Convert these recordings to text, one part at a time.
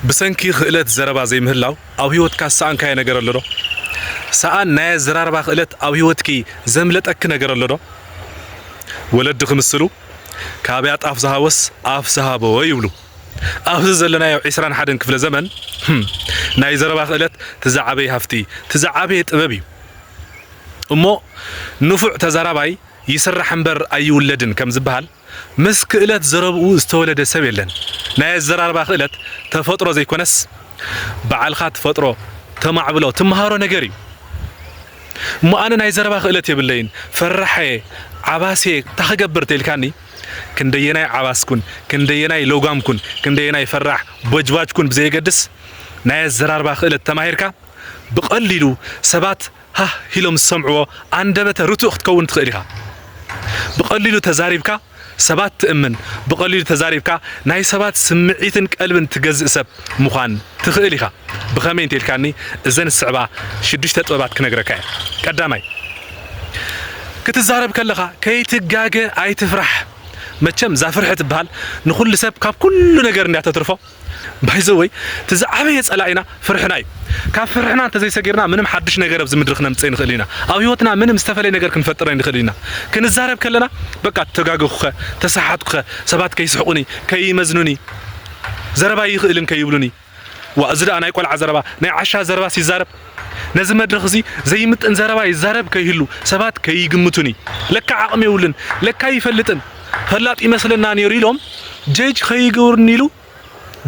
ብሰንኪ ክእለት ዘረባ ዘይምህላው ኣብ ህይወትካ ዝሰኣንካዮ ነገር ኣሎ ዶ? ሰኣን ናይ ኣዘራርባ ክእለት ኣብ ህይወትኪ ዘምለጠኪ ነገር ኣሎ ዶ? ወለዲ ክምስሉ፣ "ካብ ኣያት ኣፍ ዝሃቦስ ኣፍ ዝሃቦ" ይብሉ። ኣብዚ ዘለናዮ ዒስራን ሓደን ክፍለ ዘመን፣ ህም፣ ናይ ዘረባ ክእለት እቲ ዝዓበየ ሃፍቲ፣ እቲ ዝዓበየ ጥበብ እዩ። እሞ ንፉዕ ተዛራባይ ይስራሕ እምበር ኣይውለድን ከም ዝበሃል፣ ምስ ክእለት ዘረብኡ ዝተወለደ ሰብ የለን። ናይ ኣዘራርባ ክእለት ተፈጥሮ ዘይኮነስ፣ ባዕልኻ ትፈጥሮ፣ ተማዕብሎ፣ ትመሃሮ ነገር እዩ። እሞ ኣነ ናይ ዘረባ ክእለት የብለይን፣ ፈራሕ እየ፣ ዓባስ እየ፣ እንታይ ክገብር ተልካኒ፣ ክንደየናይ ዓባስኩን፣ ክንደየናይ ለጓምኩን፣ ክንደየናይ ፈራሕ ቦጅባጅኩን ብዘየገድስ፣ ናይ ኣዘራርባ ክእለት ተማሂርካ፣ ብቐሊሉ ሰባት ሃህ ኢሎም ዝሰምዕዎ ኣንደበተ ርቱእ ክትከውን ትኽእል ኢኻ። ብቐሊሉ ተዛሪብካ ሰባት ትእምን፣ ብቐሊሉ ተዛሪብካ ናይ ሰባት ስምዒትን ቀልብን ትገዝእ ሰብ ምዃን ትኽእል ኢኻ። ብኸመይ እንተኢልካኒ፣ እዘን ዝስዕባ ሽዱሽተ ጥበባት ክነግረካ እየ። ቀዳማይ፣ ክትዛረብ ከለኻ ከይትጋገ ኣይትፍራሕ። መቸም እዛ ፍርሒ ትበሃል ንኹሉ ሰብ ካብ ኩሉ ነገር እንድያ ተትርፎ። ባይዘወይ፣ እቲ ዝዓበየ ጸላኢና ፍርሕና እዩ። ካብ ፍርሕና እንተዘይሰጊርና ምንም ሓድሽ ነገር ኣብዚ ምድሪ ክነምጽእ ንኽእል ኢና። ኣብ ህይወትና ምንም ዝተፈለየ ነገር ክንፈጥር ኣይንኽእል ኢና። ክንዛረብ ከለና በቃ ተጋገኹኸ፣ ተሰሓትኩኸ፣ ሰባት ከይስሕቑኒ፣ ከይመዝኑኒ፣ ዘረባ ይኽእልን ከይብሉኒ። ዋ፣ እዚ ደኣ ናይ ቆልዓ ዘረባ፣ ናይ ዓሻ ዘረባስ ይዛረብ። ነዚ መድረኽ እዚ ዘይምጥን ዘረባ ይዛረብ ከይህሉ፣ ሰባት ከይግምቱኒ። ለካ ዓቕሚ የብሉን፣ ለካ ይፈልጥን፣ ፈላጥ ይመስለና ነይሩ ኢሎም ጀጅ ከይገብሩኒ ኢሉ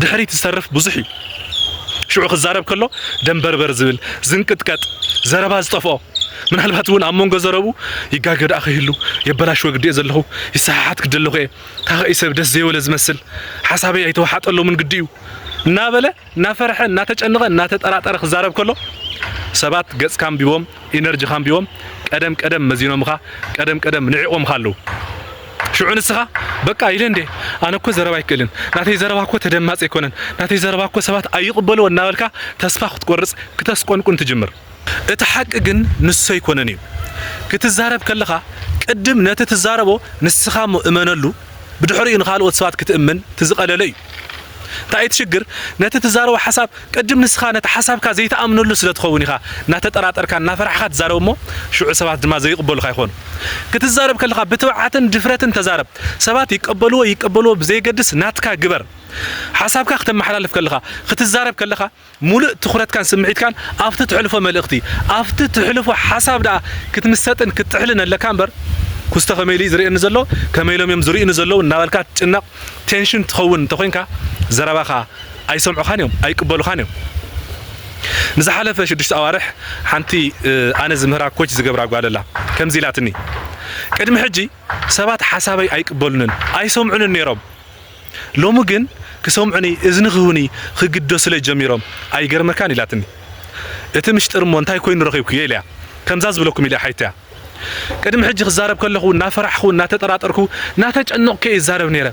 ድሕሪት ዝተርፍ ብዙሕ እዩ። ሽዑ ክዛረብ ከሎ ደንበርበር ዝብል፣ ዝንቅጥቀጥ፣ ዘረባ ዝጠፍኦ፣ ምናልባት እውን ኣብ መንጎ ዘረብኡ ይጋገ ደኣ ከይህሉ፣ የበላሽወ ግዲ እየ ዘለኹ፣ ይሰሓሓት ግዲ ኣለኹ እየ፣ ታኸኢ ሰብ ደስ ዘይበለ ዝመስል፣ ሓሳበይ ኣይተወሓጠሎምን ግዲ እዩ እናበለ፣ እናፈርሐ፣ እናተጨነቐ፣ እናተጠራጠረ ክዛረብ ከሎ ሰባት ገጽካ ኣንቢቦም፣ ኢነርጂኻ ኣንቢቦም፣ ቀደም ቀደም መዚኖምኻ፣ ቀደም ቀደም ንዒቖምኻ ኣለዉ። ሽዑ ንስኻ በቃ ኢለ እንዴ፣ ኣነ እኮ ዘረባ ኣይክእልን፣ ናተይ ዘረባ እኮ ተደማጺ ኣይኮነን፣ ናተይ ዘረባ እኮ ሰባት ኣይቕበልዎ እናበልካ ተስፋ ክትቆርጽ፣ ክተስቆንቁን ትጅምር። እቲ ሓቂ ግን ንሱ ኣይኮነን እዩ። ክትዛረብ ከለኻ ቅድም ነቲ ትዛረቦ ንስኻ እሞ እመነሉ፣ ብድሕሪኡ ንኻልኦት ሰባት ክትእምን እቲ ዝቐለለ እዩ። እንታይ እቲ ሽግር? ነቲ ትዛረቦ ሓሳብ ቅድም ንስኻ ነቲ ሓሳብካ ዘይትኣምነሉ ስለ ትኸውን ኢኻ እናተጠራጠርካ እናፈራሕካ ትዛረብ እሞ ሽዑ ሰባት ድማ ዘይቕበሉኻ ይኾኑ። ክትዛረብ ከለኻ ብትብዓትን ድፍረትን ተዛረብ። ሰባት ይቀበልዎ ይቀበልዎ ብዘየገድስ ናትካ ግበር። ሓሳብካ ክተመሓላልፍ ከለኻ፣ ክትዛረብ ከለኻ፣ ሙሉእ ትኹረትካን ስምዒትካን ኣብቲ ትሕልፎ መልእኽቲ፣ ኣብቲ ትሕልፎ ሓሳብ ደኣ ክትምሰጥን ክትጥሕልን ኣለካ እምበር፣ ኩስተ ከመይ ኢሉ እዩ ዝርእየኒ ዘሎ፣ ከመይ ኢሎም እዮም ዝርእዩኒ ዘለዉ እናበልካ ትጭነቕ፣ ቴንሽን ትኸውን እንተኾይንካ፣ ዘረባኻ ኣይሰምዑኻን እዮም፣ ኣይቅበሉኻን እዮም። ንዝሓለፈ ሽዱሽተ ኣዋርሕ ሓንቲ፣ እ፣ ኣነ ዝምህራ ኮች ዝገብራ ጓል ኣላ። ከምዚ ኢላትኒ፣ "ቅድሚ ሕጂ ሰባት ሓሳበይ ኣይቅበሉንን፣ ኣይሰምዑንን ነይሮም። ሎሚ ግን ክሰምዑኒ፣ እዝኒ ክህቡኒ፣ ክግደሱለይ ጀሚሮም። ኣይገርመካን?" ኢላትኒ። "እቲ ምሽጥር እሞ እንታይ ኮይኑ ረኺብኩዮ?" ኢለያ። ከምዛ ዝብለኩም ኢለያ ሓይተያ። ቅድሚ ሕጂ ክዛረብ ከለኹ እናፈራሕኹ፣ እናተጠራጠርኩ፣ እናተጨነቕኩ እየ ይዛረብ ነይረ።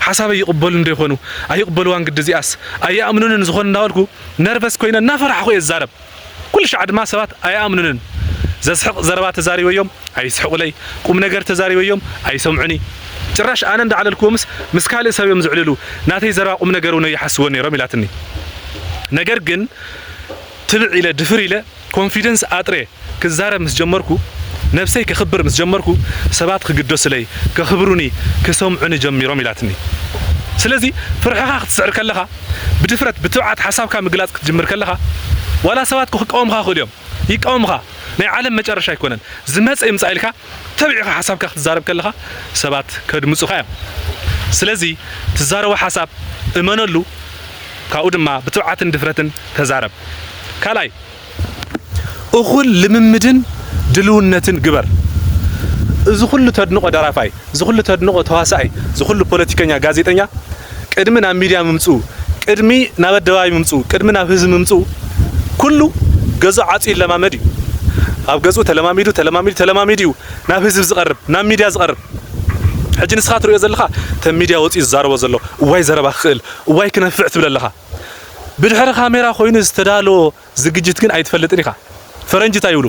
ሓሳበይ ይቕበሉ እንዶ ይኾኑ? ኣይቕበልዋን ግዲ እዚኣስ? ኣይኣምኑንን ዝኾነ እናበልኩ ነርቨስ ኮይነ እናፈራሕኹ እየ ዝዛረብ። ኩሉ ሻዕ ድማ ሰባት ኣይኣምኑንን። ዘስሕቕ ዘረባ ተዛሪበዮም ኣይስሕቑለይ፣ ቁም ነገር ተዛሪበዮም ኣይሰምዑኒ። ጭራሽ ኣነ እንዳዕለልክዎምስ ምስ ካልእ ሰብ እዮም ዝዕልሉ። ናተይ ዘረባ ቁም ነገር እውን ኣይሓስቦን ነይሮም ኢላትኒ። ነገር ግን ትብዕ ኢለ ድፍር ኢለ ኮንፊደንስ ኣጥረ ክዛረብ ምስ ጀመርኩ፣ ነብሰይ ከኽብር ምስ ጀመርኩ፣ ሰባት ክግደሱለይ፣ ከኽብሩኒ፣ ክሰምዑኒ ጀሚሮም ኢላትኒ። ስለዚ ፍርሕኻ ክትስዕር ከለኻ፣ ብድፍረት ብትብዓት ሓሳብካ ምግላጽ ክትጅምር ከለኻ፣ ዋላ ሰባት ክቃወሙኻ ይኽእሉ እዮም። ይቃወሙኻ። ናይ ዓለም መጨረሻ ኣይኮነን። ዝመጸ ይምጻእ ኢልካ ተቢዕኻ ሓሳብካ ክትዛረብ ከለኻ ሰባት ከድምጹኻ እዮም። ስለዚ ትዛረቦ ሓሳብ እመነሉ፣ ካብኡ ድማ ብትብዓትን ድፍረትን ተዛረብ። ካልኣይ፣ እኹል ልምምድን ድልውነትን ግበር። እዚ ኩሉ ተድንቖ ደራፋይ፣ እዚ ኩሉ ተድንቖ ተዋሳኣይ፣ እዚ ኩሉ ፖለቲከኛ፣ ጋዜጠኛ ቅድሚ ናብ ሚድያ ምምፅኡ፣ ቅድሚ ናብ ኣደባባይ ምምፅኡ፣ ቅድሚ ናብ ህዝቢ ምምፅኡ ኩሉ ገዝኡ ዓፅዩ ይለማመድ እዩ። ኣብ ገዝኡ ተለማሚዱ፣ ተለማሚዱ፣ ተለማሚዱ እዩ ናብ ህዝቢ ዝቐርብ፣ ናብ ሚድያ ዝቐርብ። ሕጂ ንስኻ ትሪኦ ዘለኻ፣ ተም ሚድያ ወፂኡ ዝዛረቦ ዘሎ፣ እዋይ ዘረባ ክኽእል፣ እዋይ ክነፍዕ ትብል ኣለኻ። ብድሕሪ ካሜራ ኮይኑ ዝተዳለወ ዝግጅት ግን ኣይትፈልጥን ኢኻ። ፈረንጂ እንታይ ይብሉ?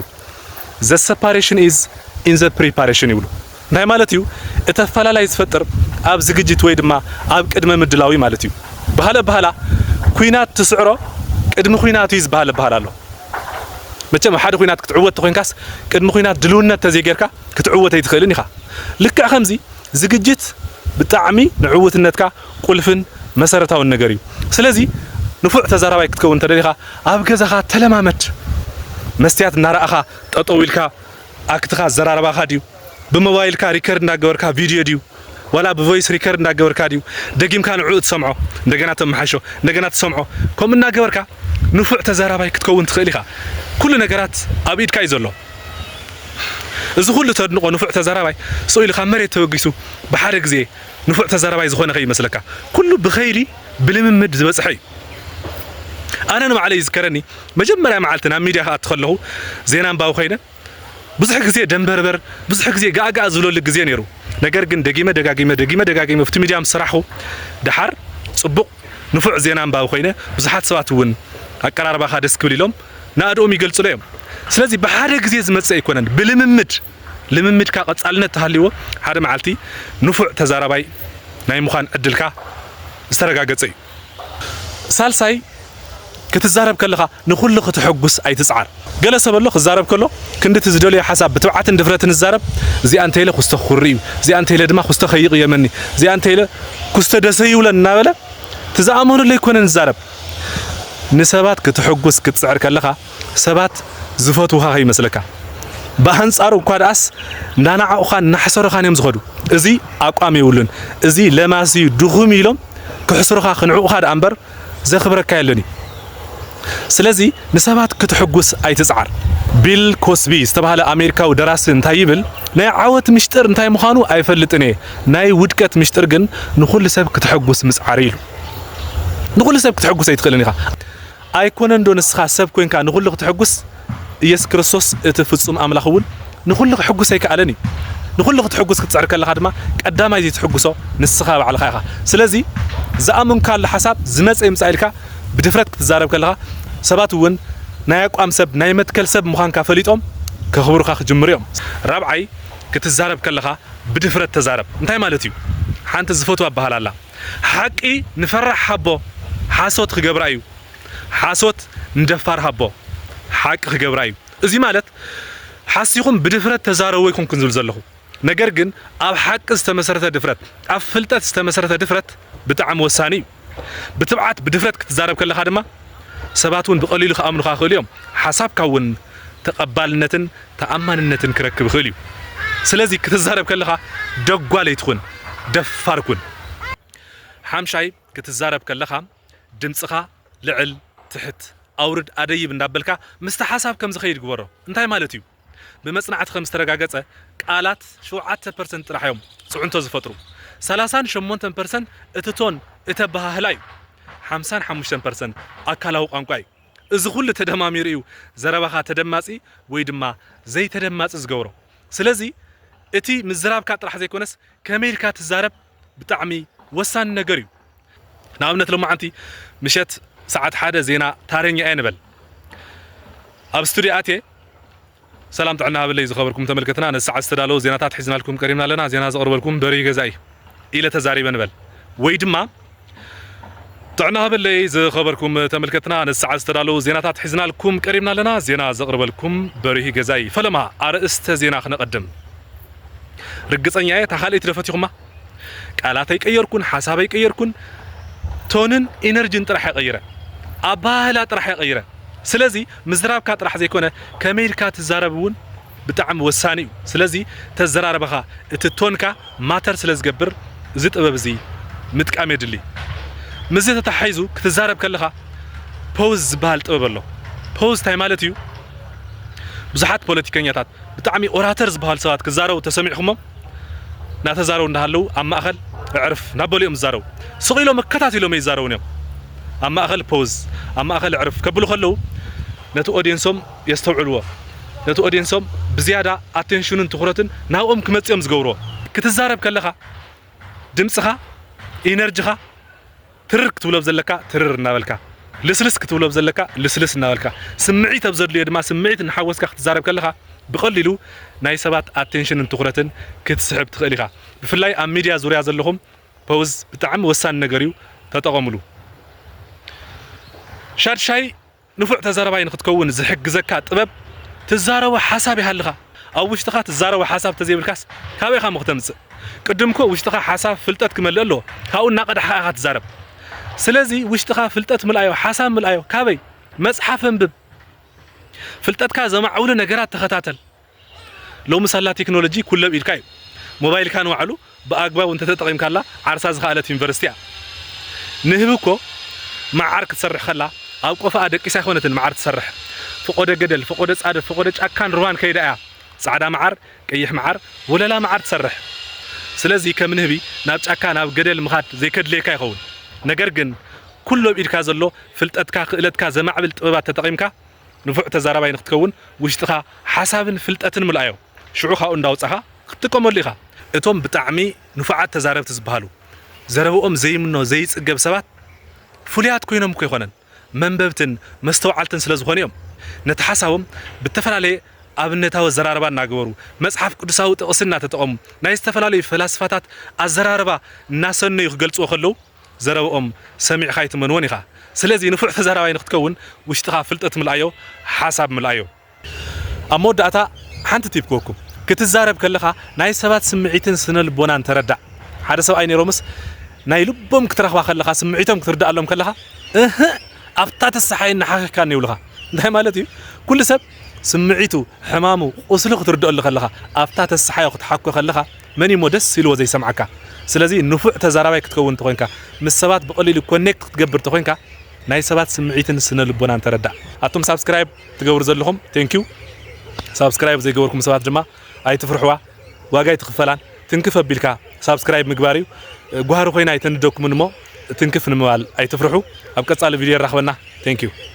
The separation is in the preparation ይብሉ። እንታይ ማለት እዩ? እቲ ኣፈላላይ ዝፈጥር ኣብ ዝግጅት ወይ ድማ ኣብ ቅድመ ምድላው እዩ ማለት እዩ። ብኻልእ ኣበሃህላ፣ ኩናት ትስዕሮ ቅድሚ ኩናት እዩ ዝበሃል እበሃል ኣሎ። መቸም ሓደ ኩናት ክትዕወት ተኮይንካስ ቅድሚ ኩናት ድልውነት ተዘይጌርካ ክትዕወት ኣይትኽእልን ኢኻ። ልክዕ ከምዚ ዝግጅት ብጣዕሚ ንዕውትነትካ ቁልፍን መሰረታውን ነገር እዩ። ስለዚ ንፉዕ ተዛራባይ ክትከውን እንተደሊኻ ኣብ ገዛኻ ተለማመድ። መስትያት እናረኣኻ ጠጠው ኢልካ ኣክትኻ ኣዘራርባኻ ድዩ ብሞባይልካ ሪከርድ እንዳገበርካ ቪድዮ ድዩ ዋላ ብቮይስ ሪከርድ እንዳገበርካ ድዩ ደጊምካ ንዕኡ ትሰምዖ እንደገና ተመሓሾ እንደገና ትሰምዖ ከምኡ እናገበርካ ንፉዕ ተዛራባይ ክትከውን ትኽእል ኢኻ። ኩሉ ነገራት ኣብ ኢድካ እዩ ዘሎ። እዚ ኩሉ ተድንቆ ንፉዕ ተዛራባይ ስቕ ኢሉ ካብ መሬት ተበጊሱ ብሓደ ግዜ ንፉዕ ተዛራባይ ዝኾነ ከይመስለካ። ኩሉ ብኸይዲ ብልምምድ ዝበፅሐ እዩ። ኣነ ንባዕለይ ይዝከረኒ መጀመርያ መዓልቲ ናብ ሚድያ ክኣቱ ከለኹ ዜና ኣንባቢ ኮይነ ብዙሕ ግዜ ደንበርበር ብዙሕ ግዜ ጋእጋእ ዝብለሉ ግዜ ነይሩ። ነገር ግን ደጊመ ደጋጊመ ደጊመ ደጋጊመ ኣብቲ ሚድያ ምስ ሰራሕኹ ደሓር ፅቡቕ ንፉዕ ዜና ኣንባቢ ኮይነ ብዙሓት ሰባት እውን ኣቀራርባኻ ደስ ክብል ኢሎም ንኣድኦም ይገልፅሎ እዮም። ስለዚ ብሓደ ግዜ ዝመፅእ ኣይኮነን፣ ብልምምድ ልምምድካ ቀፃልነት ተሃልይዎ ሓደ መዓልቲ ንፉዕ ተዛራባይ ናይ ምዃን ዕድልካ ዝተረጋገፀ እዩ። ሳልሳይ ክትዛረብ ከለኻ ንኹሉ ክትሕጉስ ኣይትፅዓር። ገለ ሰብ ኣሎ ክዛረብ ከሎ ክንዲ እቲ ዝደለዮ ሓሳብ ብትብዓትን ድፍረትን ዝዛረብ እዚኣ እንተኢለ ኩስተ ክኹሪ እዩ፣ እዚኣ እንተኢለ ድማ ኩስተ ከይቕየመኒ፣ እዚኣ እንተኢለ ኩስተ ደሰ ይብለን እናበለ እቲ ዝኣመነሉ ኣይኮነን ዝዛረብ። ንሰባት ክትሕጉስ ክትፅዕር ከለኻ ሰባት ዝፈትውኻ ከይመስለካ። ብኣንፃሩ እኳ ደኣስ እንዳናዓቑኻን እናሕሰሩኻን እዮም ዝኸዱ። እዚ ኣቋም የብሉን፣ እዚ ለማሲ እዩ፣ ድኹም እዩ ኢሎም ክሕስሩኻ ክንዕቑኻ ደኣ እምበር ዘኽብረካ የለን እዩ። ስለዚ ንሰባት ክትሕጉስ ኣይትፅዓር። ቢል ኮስቢ ዝተባህለ ኣሜሪካዊ ደራሲ እንታይ ይብል? ናይ ዓወት ምሽጥር እንታይ ምዃኑ ኣይፈልጥን እየ፣ ናይ ውድቀት ምሽጥር ግን ንኹሉ ሰብ ክትሕጉስ ምፅዓር እዩ ኢሉ። ንኹሉ ሰብ ክትሕጉስ ኣይትኽእልን ኢኻ። ኣይኮነን ዶ ንስኻ ሰብ ኮይንካ ንኹሉ ክትሕጉስ? ኢየሱስ ክርስቶስ እቲ ፍጹም ኣምላኽ እውን ንኹሉ ክሕጉስ ኣይከኣለን እዩ። ንኹሉ ክትሕጉስ ክትጽዕር ከለኻ ድማ ቀዳማይ ዘይትሕጉሶ ንስኻ ባዕልኻ ኢኻ። ስለዚ ዝኣመንካሉ ሓሳብ ዝመጸ ይምጻእ ኢልካ ብድፍረት ክትዛረብ ከለኻ ሰባት እውን ናይ ኣቋም ሰብ ናይ መትከል ሰብ ምዃንካ ፈሊጦም ከኽብሩኻ ክጅምሩ እዮም። ራብዓይ ክትዛረብ ከለኻ ብድፍረት ተዛረብ። እንታይ ማለት እዩ? ሓንቲ ዝፈትዋ ኣበሃል ኣላ። ሓቂ ንፈራሕ ሃቦ ሓሶት ክገብራ እዩ። ሓሶት ንደፋር ሃቦ ሓቂ ክገብራ እዩ። እዚ ማለት ሓሲኹም ብድፍረት ተዛረቡ ኣይኮንኩን ዝብል ዘለኹ። ነገር ግን ኣብ ሓቂ ዝተመሰረተ ድፍረት፣ ኣብ ፍልጠት ዝተመሰረተ ድፍረት ብጣዕሚ ወሳኒ እዩ። ብትብዓት ብድፍረት ክትዛረብ ከለኻ ድማ ሰባት እውን ብቐሊሉ ክኣምኑኻ ይኽእሉ እዮም። ሓሳብካ እውን ተቐባልነትን ተኣማንነትን ክረክብ ይኽእል እዩ። ስለዚ ክትዛረብ ከለኻ ደጓል ኣይትኹን፣ ደፋር ኩን። ሓምሻይ ክትዛረብ ከለኻ ድምፅኻ ልዕል ትሕት ኣውርድ ኣደይብ እንዳበልካ ምስቲ ሓሳብ ከም ዝኸይድ ግበሮ። እንታይ ማለት እዩ? ብመፅናዕቲ ከም ዝተረጋገፀ ቃላት ሸውዓተ ፐርሰንት ጥራሕ እዮም ፅዕንቶ ዝፈጥሩ። ሰላሳን ሸሞንተን ፐርሰንት እቲ ቶን እቲ ኣበሃህላ እዩ። ሓምሳን ሓሙሽተን ፐርሰንት ኣካላዊ ቋንቋ እዩ። እዚ ኩሉ ተደማሚሩ እዩ ዘረባኻ ተደማፂ ወይ ድማ ዘይተደማፂ ዝገብሮ። ስለዚ እቲ ምዝራብካ ጥራሕ ዘይኮነስ ከመይ ኢልካ ትዛረብ ብጣዕሚ ወሳኒ ነገር እዩ። ንኣብነት ሎማዓንቲ ምሸት ሰዓት ሓደ ዜና ታረኛ እየ ንበል ኣብ ስቱድዮ ኣትየ ሰላም ጥዕና ሃበለይ ዝኸበርኩም ተመልከትና ነዚ ሰዓት ዝተዳለዉ ዜናታት ሒዝናልኩም ቀሪብና ኣለና። ዜና ዘቕርበልኩም በርሂ ገዛኢ ኢለ ተዛሪበ ንበል ወይ ድማ ጥዕና ሃበለይ ዝኸበርኩም ተመልከትና ነዚ ሰዓት ዝተዳለዉ ዜናታት ሒዝናልኩም ቀሪብና ኣለና። ዜና ዘቕርበልኩም በርሂ ገዛኢ። ፈለማ ኣርእስተ ዜና ክነቐድም። ርግፀኛ እየ እታ ካልኣይቲ ዶ ፈቲኹማ? ቃላት ኣይቀየርኩን፣ ሓሳብ ኣይቀየርኩን፣ ቶንን ኢነርጂን ጥራሕ እየ ቀይረ፣ ኣባህላ ጥራሕ እየ ቀይረ። ስለዚ ምዝራብካ ጥራሕ ዘይኮነ ከመይ ኢልካ ትዛረብ እውን ብጣዕሚ ወሳኒ እዩ። ስለዚ ተዘራረባኻ እቲ ቶንካ ማተር ስለ ዝገብር እዚ ጥበብ እዚ ምጥቃም የድሊ። ምስዚ ተተሓሒዙ ክትዛረብ ከለኻ ፖውዝ ዝበሃል ጥበብ ኣሎ። ፖውዝ እንታይ ማለት እዩ? ብዙሓት ፖለቲከኛታት ብጣዕሚ ኦራተር ዝበሃሉ ሰባት ክዛረቡ ተሰሚዕኹሞም? እናተዛረቡ እንዳሃለዉ ኣብ ማእኸል ኣዕርፍ እናበሉ እዮም ዝዛረቡ። ስቕ ኢሎም ኣከታቲሎም ኣይዛረቡን እዮም። ኣብ ማእኸል ፖዝ ኣብ ማእኸል ኣዕርፍ ከብሉ ከለዉ ነቲ ኦድየንሶም የስተውዕልዎ። ነቲ ኦድየንሶም ብዝያዳ ኣቴንሽኑን ትኹረትን ናብኦም ክመፅእ እዮም ዝገብርዎ። ክትዛረብ ከለኻ ድምፅኻ ኢነርጂኻ ትርር ክትብሎ ዘለካ ትርር እናበልካ ልስልስ ክትብሎ ዘለካ ልስልስ እናበልካ ስምዒት ኣብ ዘድልዮ ድማ ስምዒት እናሓወስካ ክትዛረብ ከለኻ ብቐሊሉ ናይ ሰባት ኣቴንሽንን ትኹረትን ክትስሕብ ትኽእል ኢኻ። ብፍላይ ኣብ ሚድያ ዙርያ ዘለኹም ፖውዝ ብጣዕሚ ወሳኒ ነገር እዩ፣ ተጠቐምሉ። ሻድሻይ ንፉዕ ተዛረባይ ንክትከውን ዝሕግዘካ ጥበብ ትዛረቦ ሓሳብ ይሃልኻ። ኣብ ውሽጥኻ ትዛረቦ ሓሳብ ተዘይብልካስ ካበይ ኢኻ እሞ ክተምጽእ? ቅድም እኮ ውሽጥኻ ሓሳብ ፍልጠት ክመልእ ኣለዎ። ካብኡ እናቐዳሕካ ኢኻ ትዛረብ። ስለዚ ውሽጥኻ ፍልጠት ምልኣዮ፣ ሓሳብ ምልኣዮ። ካበይ? መጽሓፍ ኣንብብ። ፍልጠትካ ዘማዕብሉ ነገራት ተኸታተል። ሎሚ ሳላ ቴክኖሎጂ ኩሎ ኣብ ኢድካ እዩ። ሞባይልካ ንባዕሉ ብኣግባቡ እንተተጠቒምካላ ዓርሳ ዝኸኣለት ዩኒቨርሲቲ እያ። ንህቢ እኮ መዓር ክትሰርሕ ከላ ኣብ ቆፎኣ ደቂሳ ኣይኮነትን መዓር ትሰርሕ። ፈቖዶ ገደል፣ ፈቖዶ ጻድፍ፣ ፈቖዶ ጫካን ሩባን ከይዳ እያ ጻዕዳ መዓር፣ ቀይሕ መዓር፣ ወለላ መዓር ትሰርሕ። ስለዚ ከም ንህቢ ናብ ጫካ ናብ ገደል ምኻድ ዘይከድልየካ ይኸውን። ነገር ግን ኩሉ ኣብ ኢድካ ዘሎ ፍልጠትካ፣ ክእለትካ ዘማዕብል ጥበባት ተጠቒምካ ንፉዕ ተዛራባይ ንክትከውን ውሽጥኻ ሓሳብን ፍልጠትን ምልኣዮ። ሽዑ ካብኡ እንዳውጻኻ ክትጥቀመሉ ኢኻ። እቶም ብጣዕሚ ንፉዓት ተዛረብቲ ዝበሃሉ፣ ዘረብኦም ዘይምኖ ዘይጽገብ ሰባት ፍሉያት ኮይኖም እኮ ኣይኮነን። መንበብትን መስተውዓልትን ስለ ዝኾኑ እዮም። ነቲ ሓሳቦም ብተፈላለየ ኣብነታዊ ኣዘራርባ እናገበሩ፣ መጽሓፍ ቅዱሳዊ ጥቕሲ እናተጠቐሙ፣ ናይ ዝተፈላለዩ ፈላስፋታት ኣዘራርባ እናሰነዩ ክገልጽዎ ከለዉ፣ ዘረብኦም ሰሚዕካ ኣይትመንዎን ኢኻ። ስለዚ ንፉዕ ተዛራባይ ንክትከውን ውሽጥኻ ፍልጠት ምልኣዮ፣ ሓሳብ ምልኣዮ። ኣብ መወዳእታ ሓንቲ ቲፕ ክወኩም። ክትዛረብ ከለኻ ናይ ሰባት ስምዒትን ስነ ልቦናን ተረዳእ። ሓደ ሰብኣይ ነይሮምስ ናይ ልቦም ክትረኽባ ከለኻ፣ ስምዒቶም ክትርድኣሎም ከለኻ፣ እህ፣ ኣብታ ተሰሓየኒ ሓኺኽካኒ ይብሉኻ። እንታይ ማለት እዩ? ኩሉ ሰብ ስምዒቱ፣ ሕማሙ፣ ቁስሉ ክትርድኣሉ ከለኻ፣ ኣብታ ተሰሓዮ ክትሓኮ ከለኻ፣ መን እዩ እሞ ደስ ኢልዎ ዘይሰምዓካ? ስለዚ ንፉዕ ተዛራባይ ክትከውን እንተኾይንካ፣ ምስ ሰባት ብቐሊሉ ኮኔክት ክትገብር እንተኾይንካ፣ ናይ ሰባት ስምዒትን ስነ ልቦናን ተረዳእ። ኣቱም ሳብስክራይብ ትገብሩ ዘለኹም፣ ቴንኪዩ። ሳብስክራይብ ዘይገበርኩም ሰባት ድማ ኣይትፍርሕዋ፣ ዋጋ ኣይትኽፈላን። ትንክፍ ኣቢልካ ሳብስክራይብ ምግባር እዩ። ጓህሪ ኮይና ኣይተንደኩምን እሞ ትንክፍ ንምባል ኣይትፍርሑ። ኣብ ቀጻሊ ቪድዮ ይራኽበና። ቴንኪዩ።